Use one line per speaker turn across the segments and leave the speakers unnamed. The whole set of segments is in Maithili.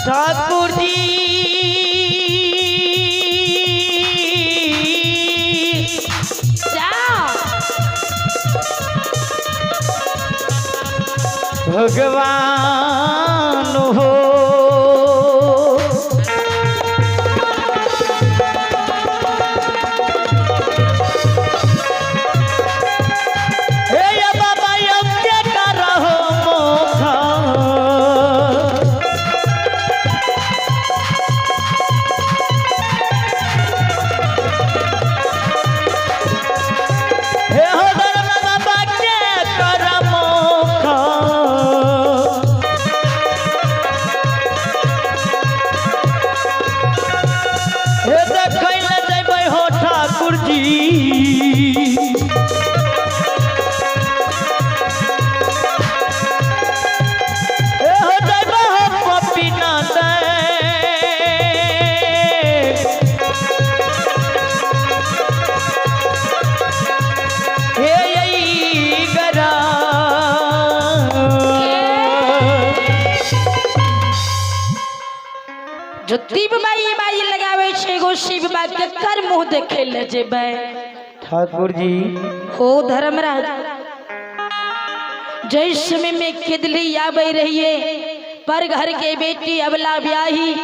ठाकुर जी
जा
भगवान हो। हे या बाबा यज्ञ करहो मोखा। हे हो धर्म बाबा के कर मोखा। हे देखै लए जयबै हो ठाकुर जी। हे हो जयबै हो पपीना दे। हे यई गरा।
जो दीप बाई बाई लगावे छै एगो शिव बा केकर मुंह देखे ले जेबै?
ठाकुर जी
हो धर्मराज, जै समय में केदली आवे रहिए पर घर के बेटी अबला ब्याही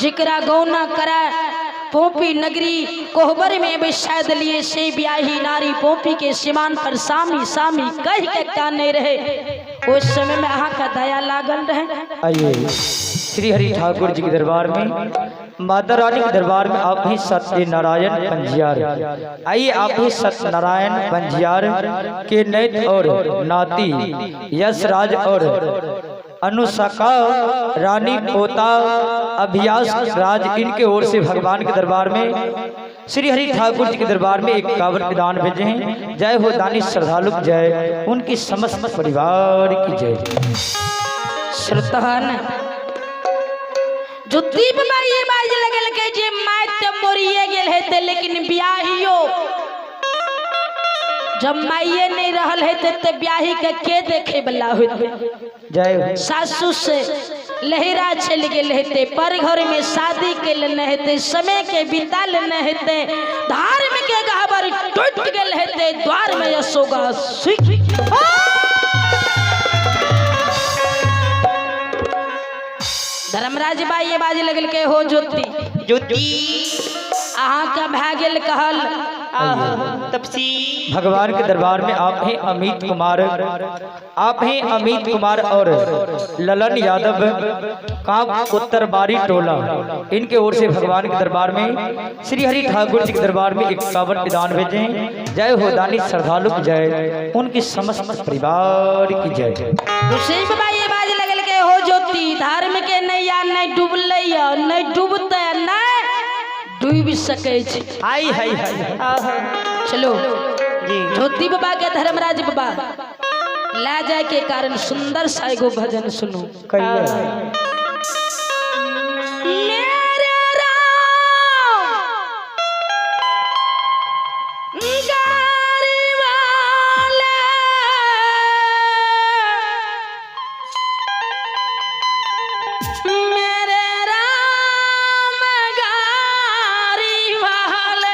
जिकरा गौना करा पोपी नगरी कोहबर में बैसा दिलिए, से ब्याही नारी पोपी के सीमान पर सामी सामी कह के काने रहे। उस समय में अहाँ का दया लागल रहे।
आइए श्री हरि ठाकुर जी के दरबार में, माता रानी के दरबार में आप ही सत्यनारायण पंजियार, आइए आप ही सत्यनारायण पंजियार के नैत और नाती यशराज और अनुसका रानी पोता अभ्यास राज, इनके ओर से भगवान के दरबार में श्री हरि ठाकुर जी के दरबार में एक कावड़ दान भेजे हैं। जय हो दानी श्रद्धालु की जय, उनकी समस्त परिवार की जय।
श्रोतहन जो दीप बाई बाज लगल के जे my ते मरिए गेल हेते, लेकिन ब्याहियो जब माइये नहीं रहल हेते ते ब्याही के देखे वाला होते?
जय हो।
सासू से लहरा चल गेल हेते, पर घर में शादी के लेने हेते, समय के बिता लेने हेते, धर्म के गहबर टूट गेल हेते, द्वार में यशोगा सुख। धर्मराज बाई ये बाजे लगल के हो ज्योति
ज्योति
अहाँ का भए गेल कहल
तपसी।
भगवान के दरबार में आप हैं अमित कुमार, आप हैं अमित कुमार और ललन यादव कांप उत्तर बारी टोला, इनके ओर से भगवान के दरबार में श्री हरि ठाकुर जी के दरबार में 51 दान भेजे। जय हो दानी श्रद्धालु की जय, उनकी समस्त परिवार की जय।
हुसैन बाबा ये बाजे लगल के हो ज्योति धर्म के नैया नहीं डूबलै नहीं डूबते नहीं डूबि सकै छै।
हाय हाय हाय।
चलो
जी
ज्योति बाबा के धर्मराज बाबा ला जाए के कारण सुंदर सा एगो भजन सुनू।
कहिए।
मेरे राम गारी वाले मेरे राम गारी वाले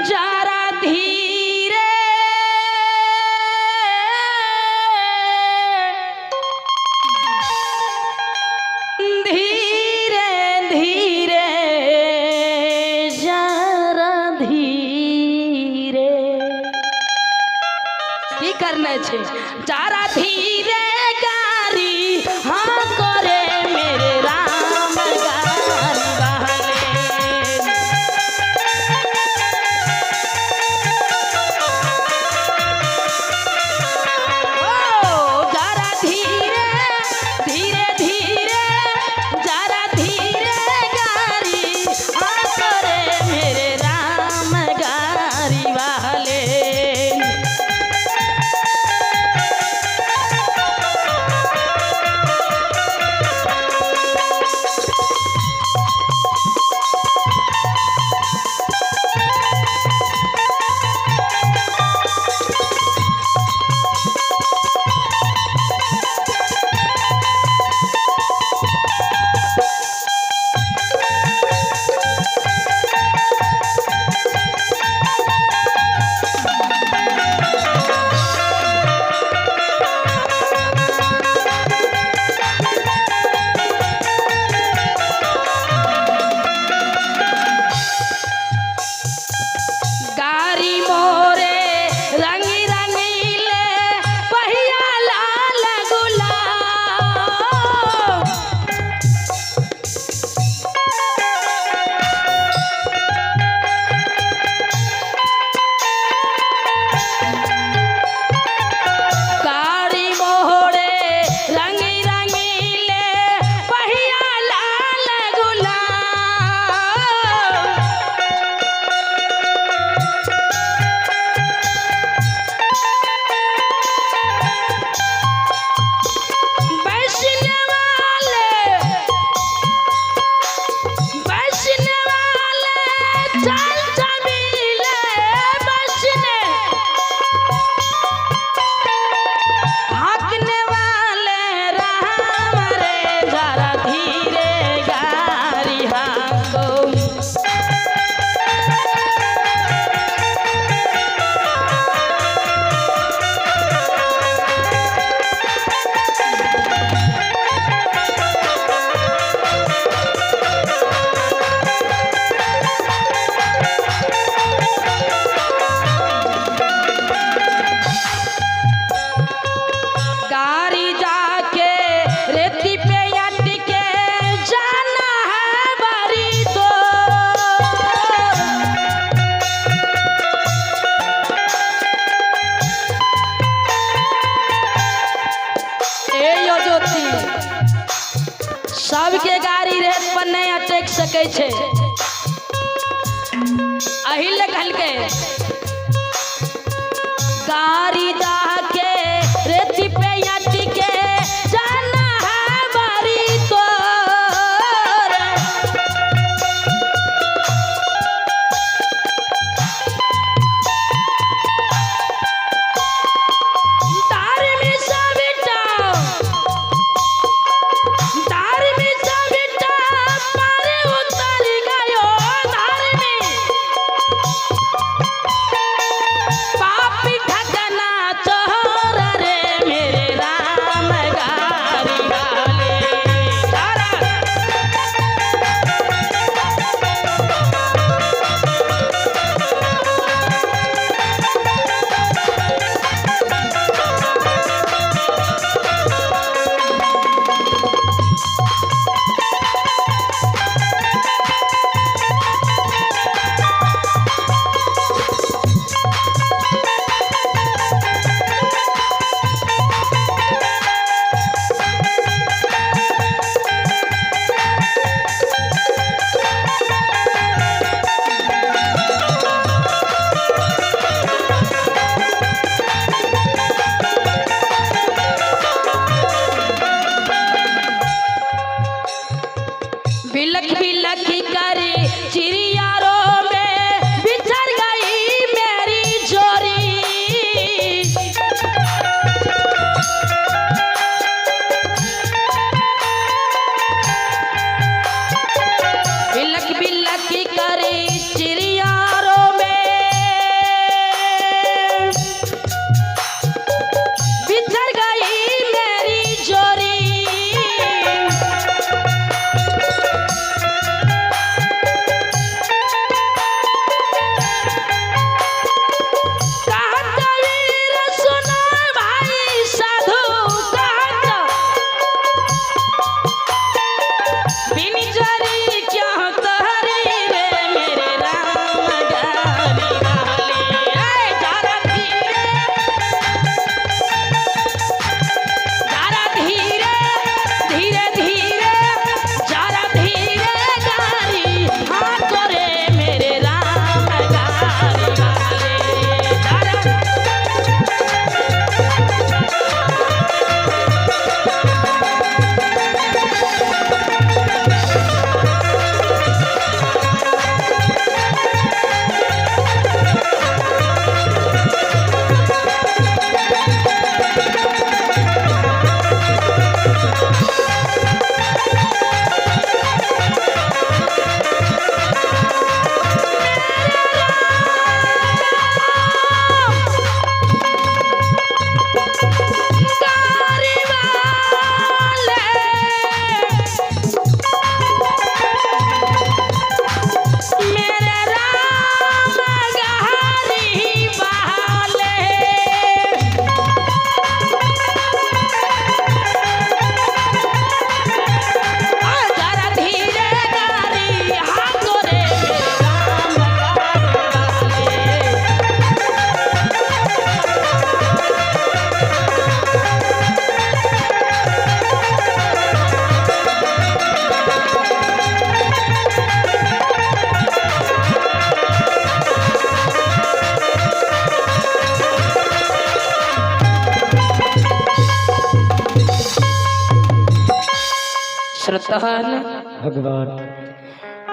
जरा धीरे धीरे धीरे जरा धीरे की करना छे? जरा धीरे गारी हाँ करे मेरे राम गारी वाले। ओ जरा धीरे धीरे धीरे जरा धीरे गारी हाँ करे मेरे राम गारी वाले। सबके गाड़ी रहत पर नहीं अटक सकै छै। अही ले कहलकै गाड़ी जाके रेती पे अटके जाना है बारी तोर। तार में सबटा, तार में सबटा पार उतर गयो, धार में पापी ठगना चोर रे मेरे राम गारी वाले। तारा बिलख बिलख करे चिड़ियारो में बिछड़ गई मेरी जोरी। बिलख बिलख करे चिड़ियारो में बिछड़ गई मेरी जोरी। कहत वीर सुना भाई साधु, कहत बिन जरी क्यों तोहरी रे मेरे राम गारी वाले। ऐ जरा धीरे, जरा धीरे धीरे धीरे, जरा धीरे गारी हाँ करे मेरे राम गारी वाले। जरा गारी वाले मेरे राम गारी वाले। जरा धीरे गारी हाथों रे मेरे राम गारी वाले। श्रोतहन
भगवान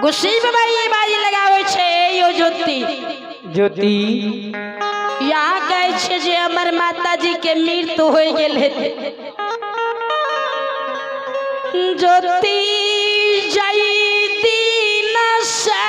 गुस्सी में भाई बाजी लगावे छे यो ज्योति।
ज्योति
यहाँ कहै छे जे हमर माता जी के मृत्यु हो गेल हेतै। ज्योति जई दिन से